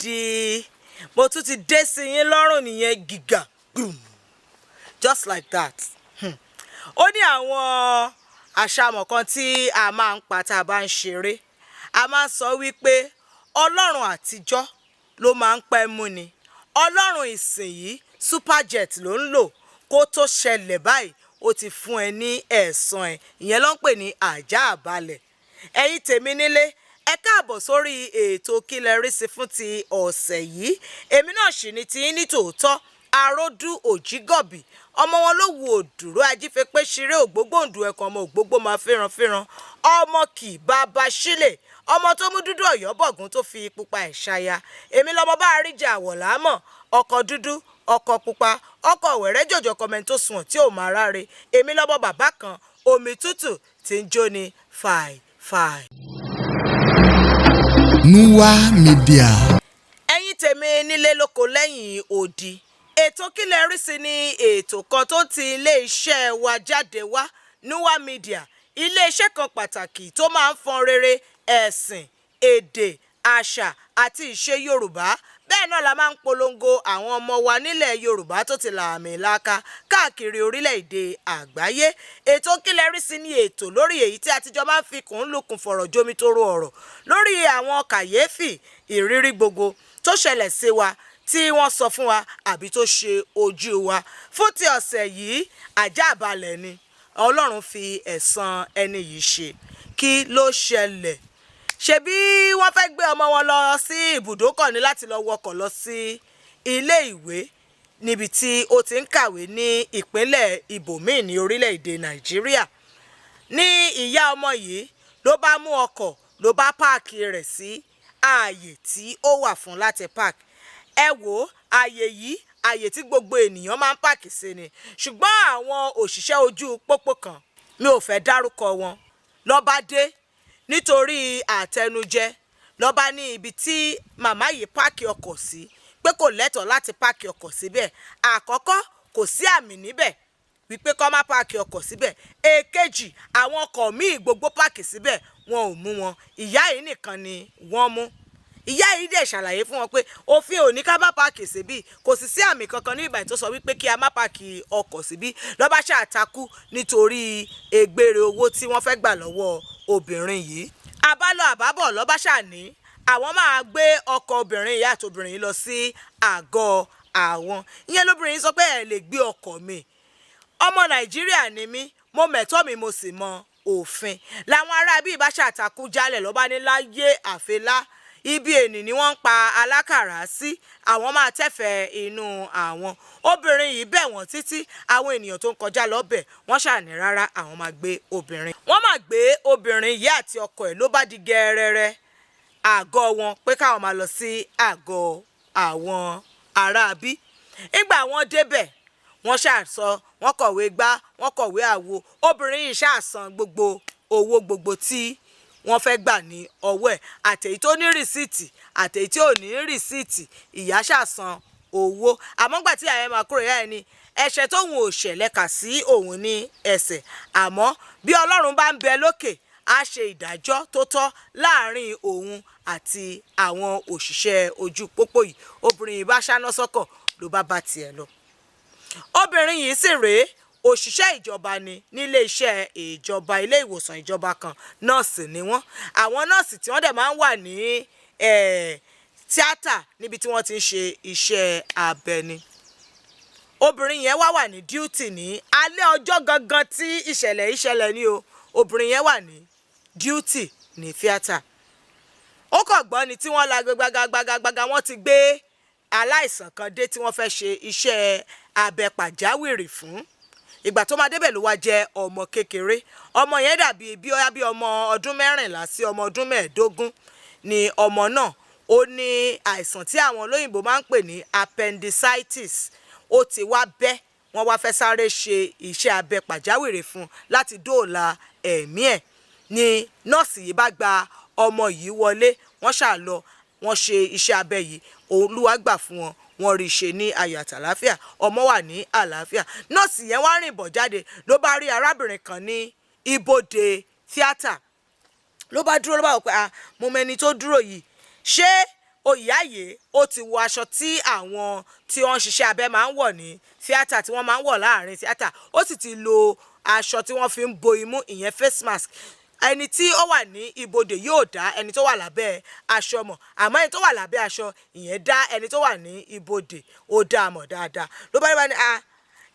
Gidi, mo tún ti dé sí yín lọ́rùn nìyẹn, gíga gbùm, just like that. Ó ní àwọn àṣàmọ̀ kan tí a máa ń pa tá a bá ń ṣeré. A máa ń sọ wípé Ọlọ́run àtijọ́ ló máa ń pẹ́ mú ni, Ọlọ́run ìsìnyìí superjet ló ń lò. Kó tó ṣẹlẹ̀ báyìí, ó ti fún ẹ ní ẹ̀san ẹ̀. Ìyẹn ló ń pè ní àjà àbalẹ̀. Ẹ̀yin tèmi nílé, ẹ káàbọ̀ sórí ètò Kí Lẹ Rí Sí fún ti ọ̀sẹ̀ yìí. Èmi náà sì ni tí ní tòótọ́, Aródú Òjìgọ̀bì, ọmọ wọn ló wu òdùrú ajífẹ́pẹ́ ṣeré, ògbógbòǹdù ẹ̀kan, ọmọ ògbógbó máa fẹ́ràn fẹ́ràn, ọmọ kì bàbá sílẹ̀, ọmọ tó mú dúdú ọ̀yọ́ bọ̀gún tó fi pupa ẹ̀ ṣaya. Èmi lọmọ bá àríjà àwọ̀lámọ̀, ọkọ̀ dúdú, ọkọ̀ pupa, ọkọ̀ wẹ̀rẹ́ jòjò kọ́mẹ́ntì tó sùn tí ò máa ráre. Èmi lọmọ bàbá kan, omi tútù tí ń jóni fàì fàì. Nuwa Media. Ẹ̀yin tèmi nílé lóko lẹ́yìn odi, ètò Kí Lẹ Rí Sí ní ètò kan tó ti iléeṣẹ́ wa jáde wá, Nuwa Media, iléeṣẹ́ kan pàtàkì tó máa ń fọn rere ẹ̀sìn, èdè, àṣà àti ìṣe Yorùbá. Bẹ́ẹ̀ náà la máa ń polongo àwọn ọmọ wa nílẹ̀ Yorùbá tó ti lààmì laaka káàkiri orílẹ̀-èdè àgbáyé. Ètò Kí Lẹ Rí Sí ní ètò lórí èyí tí àtijọ́ máa ń fi kùn lukùn fọ̀rọ̀ jomitoro ọ̀rọ̀ lórí àwọn kàyéfì, ìrírí gbogbo tó ṣẹlẹ̀ sí wa, tí wọ́n sọ fún wa àbí tó ṣe ojú wa. Fún ti ọ̀sẹ̀ yìí, ajá balẹ̀ ni Ọlọ́run fi ẹ̀san ẹni yìí ṣe. Kí ló ṣẹlẹ̀? Ṣebí wọ́n fẹ́ gbé ọmọ wọn lọ sí ibùdókọ̀ ní láti lọ wọkọ̀ lọ sí ilé ìwé níbi tí ó ti ń kàwé ní ìpínlẹ̀ ibòmíì ní orílẹ̀-èdè Nàìjíríà. Ní ìyá ọmọ yìí ló bá mú ọkọ̀, ló bá park rẹ̀ sí ààyè tí ó wà fún láti park. Ẹ wò ó, ààyè yìí, ààyè tí gbogbo ènìyàn máa ń park sí ni. Ṣùgbọ́n àwọn òṣìṣẹ́ ojú pópó kan, mi ò fẹ́ dárúkọ wọn, ló bá dé nítorí àtẹnujẹ, ló bá ní ibi tí màmá yìí park ọkọ̀ sí, pé kò lẹ́tọ̀ọ́ láti park ọkọ̀ síbẹ̀. Àkọ́kọ́, kò sí àmì níbẹ̀ wípé kó má park ọkọ̀ síbẹ̀. Èkejì, àwọn ọkọ̀ míì gbogbo park síbẹ̀, wọn ò mú wọn, ìyá yìí nìkan ni wọ́n mú. Ìyá yìí dẹ̀ ṣàlàyé fún wọn pé òfin ò ní ká má park síbí, kò sì sí àmì kankan ní ìbàdàn tó sọ wípé kí a má park ọkọ̀ síbí. Ló bá ṣàtakú nítorí ègbèrè owó tí wọ́n fẹ́ gbà lọ́wọ́ obìnrin yìí. Àbálọ àbábọ̀, ló bá ṣàní àwọn máa gbé ọkọ̀ obìnrin yìí àti obìnrin yìí lọ sí àgọ́ àwọn. Ìyẹn lóbìnrin yìí sọ pé ẹ lè gbé ọkọ̀ mi, ọmọ Nàìjíríà ni mí, mo mẹ̀tọ́ mi, mo sì mọ òfin. Làwọn ará bíi bá ṣàtakú jálẹ̀, ló bá ní láyé àfẹlá, ibi ènì ni wọ́n ń pa alákàrà sí, àwọn máa tẹ́fẹ̀ẹ́ inú àwọn. Obìnrin yìí bẹ̀ wọ́n títí, àwọn ènìyàn tó ń kọjá lọ́bẹ̀ wọ́n ṣàní rárá, àwọn máa gbé obìnrin. Wọ́n máa gbé obìnrin yìí àti ọkọ ẹ̀, ló bá di gẹ́rẹ́rẹ́ àgọ́ wọn pé káwọn máa lọ sí àgọ́ àwọn aráabí. Nígbà wọ́n débẹ̀, wọ́n ṣàṣọ, wọ́n kọ̀wé gbá, wọ́n kọ̀wé àwo. Obìnrin yìí ṣàṣàn gbogbo owó gbogbo tí wọ́n fẹ́ gbà ní ọwọ́ ẹ̀, àtèyí tó ní receipt, àtèyí tí ò ní receipt. Ìyá ṣàṣàn owó. Àmọ́ gbà tí àyẹ̀ máa kúrò, ìyá ẹ̀ ní ẹ̀ṣẹ̀ tóun ò ṣẹ̀ lẹ́ka sí òun ní ẹsẹ̀, àmọ́ bí Ọlọ́run bá ń bẹ lókè, á ṣe ìdájọ́ tó tọ́ láàrin òun àti àwọn òṣìṣẹ́ ojú pópó yìí. Obìnrin yìí bá ṣáná sọ́kọ̀, ló bá bá tiẹ̀ lọ. Obìnrin yìí sì rèé, òṣìṣẹ́ ìjọba ni nílé iṣẹ́ ìjọba, ilé ìwòsàn ìjọba kan. Nọ́ọ̀sì ni wọ́n. Àwọn nọ́ọ̀sì tí wọ́n dẹ̀ máa ń wà ní tíátà níbi tí wọ́n ti ń ṣe iṣẹ́ abẹ ni. Obìnrin yẹn wá wà ní duty ní alẹ́ ọjọ́ gangan tí ìṣẹ̀lẹ̀ ìṣẹ̀lẹ̀ ni o. Obìnrin yẹn wà ní duty ní tíátà. Ó kàn gbọ́ ni tí wọ́n la gbagagbaga, wọ́n ti gbé aláìsàn kan dé tí wọ́n fẹ́ ṣe iṣẹ́ abẹ pàjáwìrì fún. Ìgbà tó máa débẹ̀, ló wá jẹ́ ọmọ kékeré. Ọmọ yẹn dàbí bí ó yá bí ọmọ ọdún 14 sí ọmọ ọdún 15 ni ọmọ náà. Ó ní àìsàn tí àwọn olóyìnbó máa ń pè ní appendicitis. Ó ti wá bẹ́, wọ́n wá fẹ́ sáré ṣe iṣẹ́ abẹ pàjáwìrì fún un láti dóòlà ẹ̀mí ẹ̀. Ni nọ́ọ̀sì yìí bá gba ọmọ yìí wọlé, wọ́n ṣáà lọ, wọ́n ṣe iṣẹ́ abẹ yìí. Olúwa gbà fún wọn, wọ́n rí i ṣe ní ayọ̀ àtàláfíà, ọmọ wà ní àlàáfíà. Nọ́ọ̀sì yẹn wá rìn bọ̀ jáde, ló bá rí arábìnrin kan ní ibodè tíátà, ló bá dúró, ló bá wò pé, "Ah, mo mẹni tó dúró yìí, ṣé Oyàyè ó ti wọ aṣọ tí àwọn tí wọ́n ń ṣiṣẹ́ abẹ máa ń wọ̀ ní tíátà, tí wọ́n máa ń wọ̀ láàrin tíátà. Ó sì ti lo aṣọ tí wọ́n fi ń bo imú, ìyẹn face mask. Ẹni tí ó wà ní ibodè yóò dá ẹni tó wà lábẹ́ aṣọ mọ̀, àmọ́ ẹni tó wà lábẹ́ aṣọ ìyẹn dá ẹni tó wà ní ibodè, ó dá a mọ̀ dáadáa. Ló bá rí bá ní a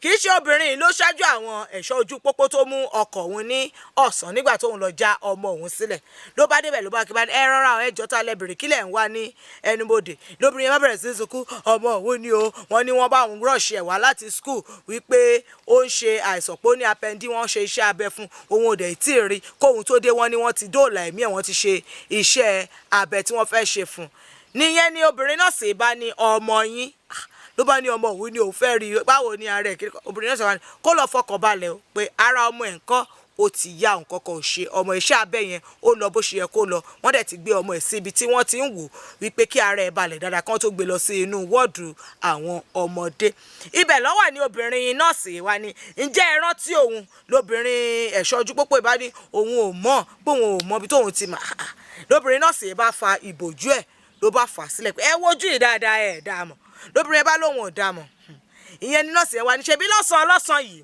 kì í ṣe obìnrin yìí ló ṣáájú àwọn ẹ̀ṣọ́ ojú pópó tó mú ọkọ̀ òun ní ọ̀sán nígbà tóun lọ já ọmọ òun sílẹ̀. Ló bá débẹ̀, ló bá kí bá ní, "Ẹ rọra ẹ jọ̀ọ́, ta lẹ bèrè? Kílẹ̀ ń wá ní ẹnubodè?" Lóbìnrin yẹn bá bẹ̀rẹ̀ sí í sunkún. Ọmọ òun ni o, wọ́n ní wọ́n bá òun rush ẹ̀ wá láti school wípé ó ń ṣe àìsàn, pé ó ní appendix, wọ́n ṣe iṣẹ́ abẹ fún òun, ò dẹ̀ tí ì rí kóun tó dé. Wọ́n ní wọ́n ti dóòlà ẹ̀mí ẹ̀, wọ́n ti ṣe iṣẹ́ abẹ tí wọ́n fẹ́ ṣe fún nìyẹn. Ni obìnrin náà sì bá ní ọmọ yín, ló bá ní ọmọ òun ni òun fẹ́ rí, báwo ni ara ẹ̀ kiri? Obìnrin náà sọ wá ní kó lọ fọkàn balẹ̀ o, pé ara ọmọ ẹ̀ ń kọ́, ó ti yá, nǹkan kan ò ṣe ọmọ. Iṣẹ́ abẹ yẹn ó lọ bó ṣe yẹ kó lọ. Wọ́n dẹ̀ ti gbé ọmọ ẹ̀ sí ibi tí wọ́n ti ń wò wípé kí ara ẹ̀ balẹ̀ dáadáa kán tó gbé lọ sí inú wọ́ọ̀dù àwọn ọmọdé. Ibẹ̀ ló wà ní obìnrin nọ́ọ̀sì wa ní, "Ǹjẹ́ ẹ rántí òun?" Lóbìnrin ẹ̀ṣọ́ ojú pópó ìbá ní òun ò mọ̀, pé òun ò mọ̀ ibi tóun ti mà. Lóbìnrin nọ́ọ̀sì bá fa ìbòjú ẹ̀, ló bá fà sílẹ̀ pé, "Ẹ wojú yìí dáadáa, ẹ̀ dáa mọ̀." Lóbìnrin bá lóun ò dáa mọ̀. Ìyẹn ni nọ́ọ̀sì yẹn wá ní, "Ṣebí lọ́sàn-án lọ́sàn-án yìí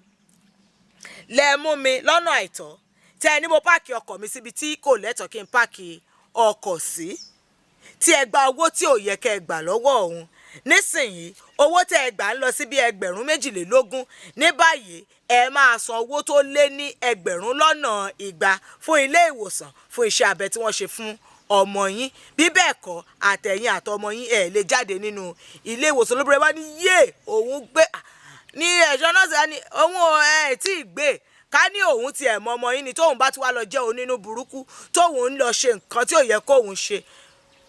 lẹ mú mi lọ́nà àìtọ́, tẹ ẹ ní mo park ọkọ̀ mi síbi tí kò lẹ́tọ̀ọ́ kí n park ọkọ̀ sí, tí ẹ gba owó tí ò yẹ kẹ́ ẹ gbà lọ́wọ́ òun. Nísìnyìí, owó tẹ́ ẹ gbà ń lọ sí bí 22,000. Ní báyìí, ẹ máa san owó tó lé ní 200,000 fún ilé ìwòsàn fún iṣẹ́ abẹ tí wọ́n ṣe fún ọmọ yín. Bí bẹ́ẹ̀ kọ́, àtẹ̀yìn àtọmọ yín, ẹ̀ lè jáde nínú ilé ìwòsàn." Lóbìnrin bá ní yé, òun gbé. Ní ẹ̀ṣọ́ náà sì ní òun ò ẹ̀ tí ì gbé, ká ní òun tiẹ̀ mọ ọmọ yín ni, tóun bá ti wá lọ jẹ́ onínú burúkú, tóun ń lọ ṣe nǹkan tí ò yẹ kóun ṣe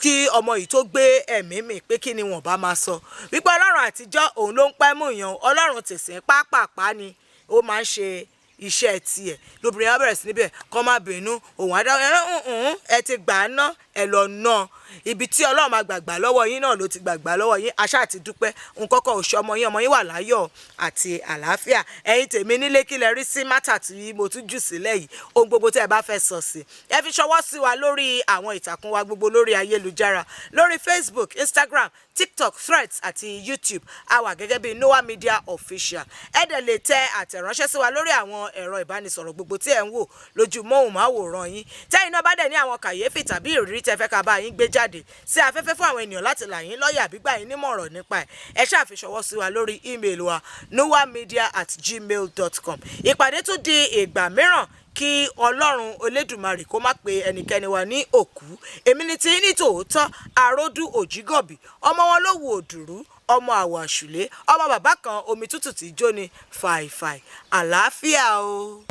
kí ọmọ yìí tó gbé ẹ̀mí mì, pé kí ni wọ́n bá máa sọ wípé Ọlọ́run àtijọ́ òun ló ń pẹ́ mú yàn, Ọlọ́run tìsín pápápá ni ó máa ń ṣe iṣẹ́ tiẹ̀. Lóbìnrin yẹn bẹ̀rẹ̀ sí níbẹ̀ kọ́ má bínú, òun á dá ẹ ti gbà á ná, ẹ lọ ná ibi tí Ọlọ́run máa gbàgbà lọ́wọ́ yín náà ló ti gbàgbà lọ́wọ́ yín. Aṣá àti dúpẹ́, nǹkan kan ò ṣe ọmọ yín, ọmọ yín wà láyọ̀ àti àlàáfíà. Ẹ̀yin tèmi nílé, kí lẹ rí sí matter tí mo tún jù sílẹ̀ yìí? Ohun gbogbo tẹ́ ẹ bá fẹ́ sọ sí, ẹ fi ṣọwọ́ sí wa lórí àwọn ìtàkùn wa gbogbo lórí ayélujára, lórí Facebook, Instagram, TikTok, Threads àti YouTube. A wà gẹ́gẹ́ bí Noah Media Official. Ẹ dẹ̀ lè tẹ àtẹ̀ránṣẹ́ sí wa lórí àwọn ẹ̀rọ ìbánisọ̀rọ̀ gbogbo tí ẹ̀ ń wò lójú móhùnmáwòrán yín. Tẹ́yìn náà bá dẹ̀ ní àwọn kàyéfì tàbí ìrírí tẹ́ fẹ́ ká bá yín gbé jáde sí afẹ́fẹ́ fún àwọn ènìyàn láti là yín lọ́yẹ̀ àbí gbà yín nímọ̀ràn nípa ẹ̀, ẹ ṣáà fi ṣọwọ́ sí wa lórí email wa, noahmedia@gmail.com. Ìpàdé tún di ìgbà mìíràn. Kí Ọlọ́run Olódùmarè kó má pe ẹnikẹ́ni wa ní òkú. Èmi ni tí ní tòótọ́, Àròdù Òjìgọ̀bì, ọmọ wọn ló wù òdùrú, ọmọ àwọ̀ àṣùlé, ọmọ bàbá kan omi tútù tí jóni fàìfàì. Àlàáfíà o.